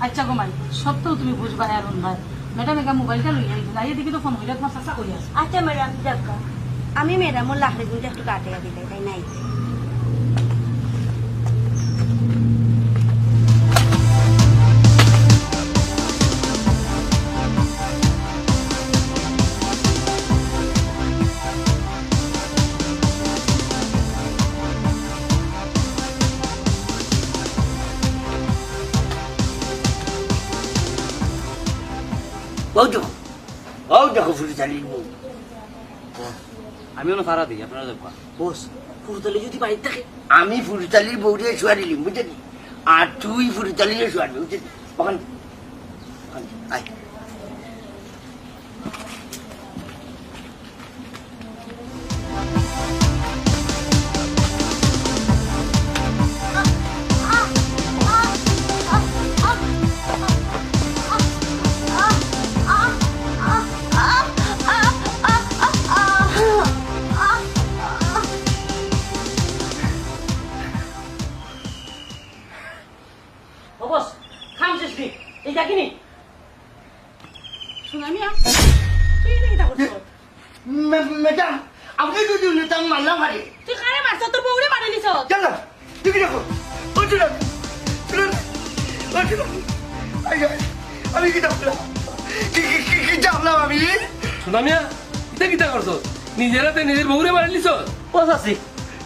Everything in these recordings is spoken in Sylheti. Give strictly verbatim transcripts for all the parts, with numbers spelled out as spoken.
আচ্ছা গো মাই, সব তো তুমি বুঝবায় আর হুনবায়। ম্যাডাম, একা মোবাইলটা লইয়া আইছইন, আইয়া দেখি তো ফোন করিয়া তুমার চাচা কই আছে। আচ্ছা ম্যাডাম, যাউক্কা। আমি ম্যাডামর লাখরে কিন্তু একটু কাটে দিলে, তাই নাই। বউ দেখো, বউ দেখো, ফুরুতালির বউ। আমি অনো ফাড়া দেই, আপনারা দেখবা। বস, ফুরুতালি যদি বাড়িত থাকে? আমি ফুরুতালির বউরে শুয়ারিলিমু, বুঝছনি? আর তুই ফুরুতালিরে শুয়ারবে, বুঝছনি? ওখান, ওখান, আয়। ও বস, কাম শেষ নি? এই দেখি নি? সোনা মিয়া, তুই এটা কিতা করছস? মে-, ম্যাডাম, আপনি যদি উনি তো আমি মারলাম আরে। তুই কারে মারছস? তোর বউরে মারিলিছস। চলো, তুই কি দেখো? ও চলো, চলো, ও চলো। আই, আই, আমি কিতা করলাম? কি, কি, কি, কিতা করলাম আমি? সোনা মিয়া, এটা কিতা করছস? নিজের হাতে নিজের বউরে মারিলিছস? ও চাচি,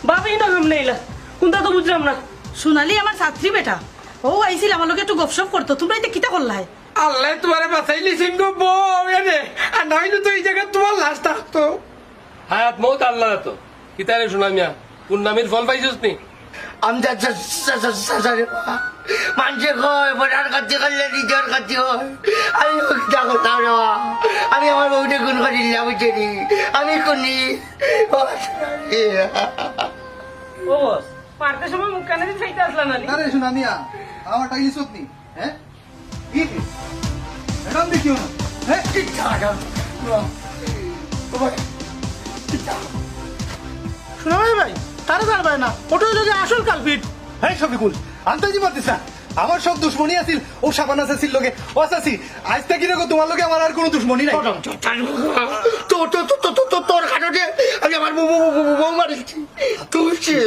ভাবি না সামনে আইলা, কুনতা তো বুঝলাম না। সোনালি আমার ছাত্রী বেটা, ও আইছিল আমার লগে একটু গপসপ করতো, তুমরা এটা কিতা করলায়? আল্লায় তুমারে বাঁচাইলিছইন গো বউ, এরে। আর না অইলে তো এই জাগাত তুমার লাশ থাকতো। হায়াত মউত আল্লার আতো। কিতা রে সোনা মিয়া, পুণ্যামির ফল পাইছস নি? আমি যা, যা, যা, যা, যা, যা রে বাবা। মানষে কয়, বেটার ক্ষতি করলে নিজর ক্ষতি অয়। আমি কিতা করতাম রে বাবা? আমি আমার বউরে খুন করিলাম, বুঝছনি? আমি খুনি। ও সোনা রে। ও বস, মারতে সময় মুখ কানে দিয়ে চাইতে আসলা না নি? আরে সোনা মিয়া, আমারটা ইজ্জত নি, হ্যাঁ? কি? ম্যাডাম দেখিও না। হ্যাঁ? কিচ্ছা না, কেন? ও ভাই, কিচ্ছা। সোনা ভাই, ভাই, তারা জানবায় না। ওটা হইলো যে আসল কালপিট। এই শফিকুল, আন্তাজি মাতিস না। আমার সব দুশমনি আছিল, ও শাবানা চাচির লগে। ও চাচি, আইজ থাকি দেখো তুমার লগে আমার আর কুনু দুশমনি নাই। তো, তো, তো, তো, তো, তো, তোর কারণে আমি আমার বউ, বউ, বউ, বউ, বউ মারিছি। তুই কে?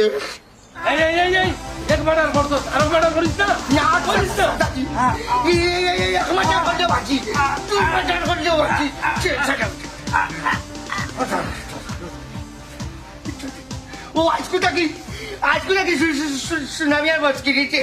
এই, এই, এই, এই, এক মার্ডার করছস, আরো মার্ডার করিস না। না, করিস না। এই, এই, এই, এই, এক মার্ডার করতে পারছি। তুই মার্ডার করতে পারছিস। ছে, ছেড়ে দে। ও আজকে থাকি, আজকে থাকি সু-, সু-, সু-, সুনামি আর বসকি দিতে।